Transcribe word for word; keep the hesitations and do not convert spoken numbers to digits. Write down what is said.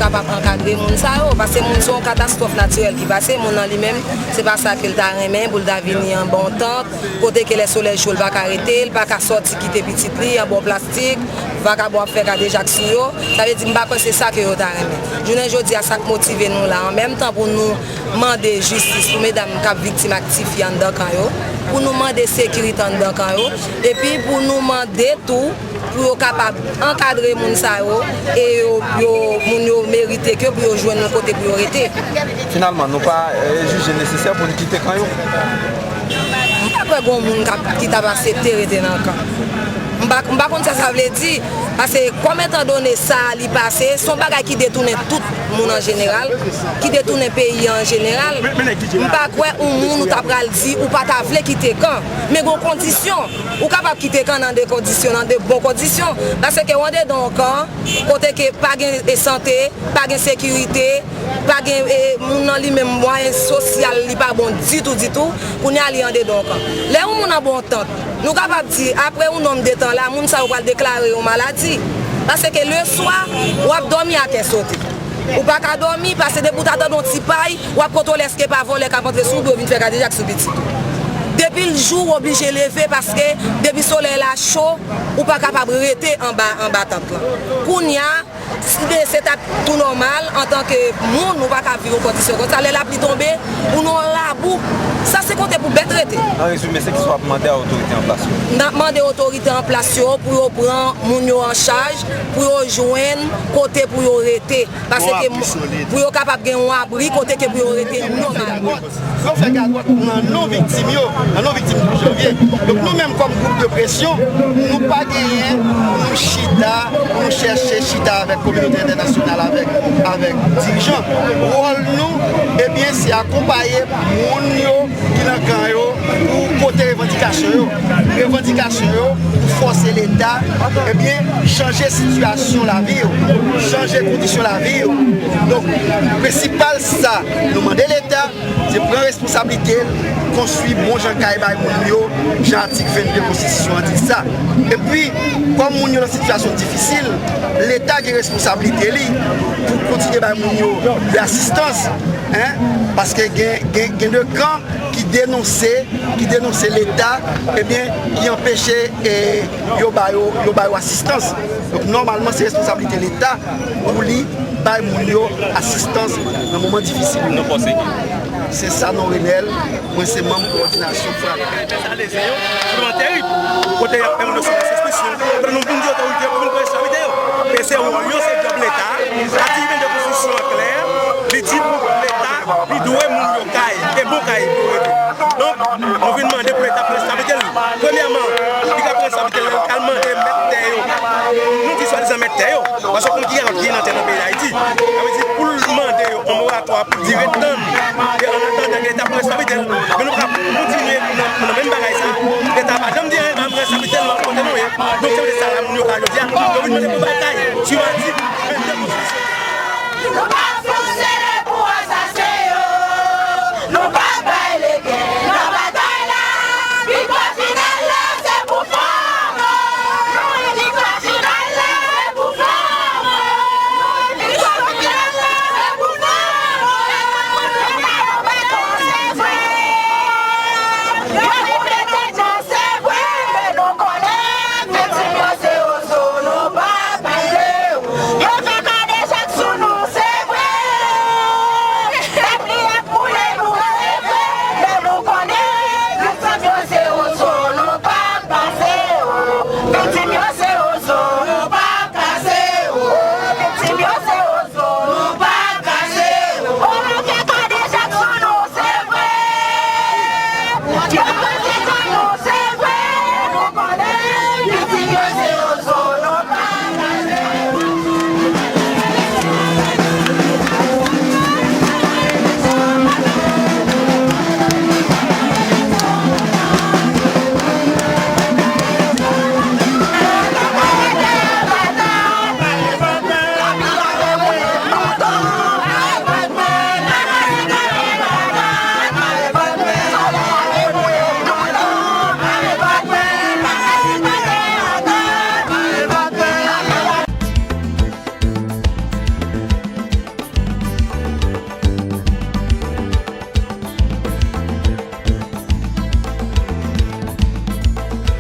kapab ankadre moun sa yo, paske moun se yon katastwòf natirèl ki pase, moun nan li menm, se pa sa ke l ta renmen pou l ta vini anba yon tant, kote ke lè solèy cho, l pa ka rete, l pa ka sòti kite pitit li anba yon plastik, vakabon ap fè kadejak sou yo, sa vle di m pa kwè se sa ke yo ta renmen. Jounen jodi a, sa k motive nou la, an menm tan pou nou mande jistis pou medam k ap viktim ak tifi anndan kan yo, pou nou mande sekirite anndan kan yo, epi pou nou mande tou pou yo kapab ankadre moun sa yo, e yo, yo, moun yo merite ke pou yo jwenn yon kote pou yo rete. Finalman, nou pa, eh, jije nesesè pou n kite kan yo? M pa kwè gen yon moun k ap, ki t ap aksepte rete nan kan. M pa, m pa konn sa sa vle di, paske kòm etandone sa li pase, se yon bagay ki detounen tout moun an jeneral, ki detounen peyi an jeneral. M pa kwè yon moun ou ta pral di ou pa ta vle kite kan, men gon kondisyon. Ou kapab kite kan nan de kondisyon, nan de bon kondisyon. Paske w andedan yon kan, kote ke pa gen, e, sante, pa gen sekirite, pa gen, e, moun nan li menm mwayen sosyal li pa bon ditou, ditou. Kounye a li andedan yon kan. Lè yon moun anba yon tant, nou kapab di, apre yon nonm de tan la, moun sa yo pral deklare yon maladi. Paske leswa, w ap dòmi a kè sote. Ou pa ka dòmi, paske depi w ta tande yon ti pay, w ap kontwole èske pa vòlè k ap antre sou ou, pou yo vin fè kadejak sou pitit ou. Depi l jou, w oblije leve, paske depi solèy la cho, ou pa kapab rete anba, anba tant lan. Kounye a, si de se t ap tou nòmal, antanke moun, ou pa ka viv yon kondisyon konsa. Lè lapli tonbe, ou nan yon labou, sa se kote pou bèt rete. An rezime, se kisa w ap mande a otorite an plas yo? N ap mande otorite an plas yo pou yo pran moun yo an chaj, pou yo jwenn kote pou yo rete. Paske pou yo kapab gen yon abri kote ke pou yo rete nòmalman. Yo fè gagòt nan non viktim yo, nan non viktim douz janvye. Donk nou menm kòm gwoup de presyon, nou pa genyen pou nou chita, pou nou chèche chita avèk kominote entènasyonal, avèk, avèk dirijan. Wòl nou, ebyen, se akonpaye moun yo ki nan kan yo pou pote revandikasyon yo. Revandikasyon yo pou fòse Leta, ebyen, chanje sitiyasyon lavi yo, chanje kondisyon lavi yo. Donk, prensipal sa nou mande Leta, se pran responsablite l, konstwi bon jan kay bay moun yo, jan atik vennde konstitisyon an di sa. Epi, kòm moun yo nan sitiyasyon difisil, Leta gen responsablite li pou kontinye bay moun yo de asistans, en, paske gen, gen, gen de kan ki denonse, ki denonse Leta, ebyen, ki anpeche, e, yo ba yo, yo ba yo asistans. Donk, nòmalman, se responsablite Leta pou li bay moun yo asistans nan moman difisil yo. Non, pase. Se Sanon Renel, mwen se manm kowòdinasyon FRAPP. Sa leze yo, vrèman terib. Kote y ap fè moun yo sou sispansyon. Apre nou vin di otorite yo pou vin pran responsabilite yo. E se wòl yo, se djòb Leta. Atik vennde konstitisyon an klè. Li di pou Leta, li dwe moun yo kay. E bon kay pou yo rete. Donk, nou vin mande pou Leta pran responsabilite l. Premyèman, li ka pran responsabilite l lè l ka al mande mèt tè yo. Nou di swadizan mèt tè yo. Paske w konn ki kalòt ki nan tè nan peyi Dayiti. Sa vle di pou l mande yo yon moratwa pou dire tann. E an atandan ke Leta pran responsabilite l, men nou pa kontinye nan, nan menm bagay sa. Leta pa janm di anyen, pa pran responsabilite l nan kote nou ye. Donk se poutèt sa la moun yo ka jodi a, yo vin mande pou bay kay. Swivan di, vennde konstitisyon.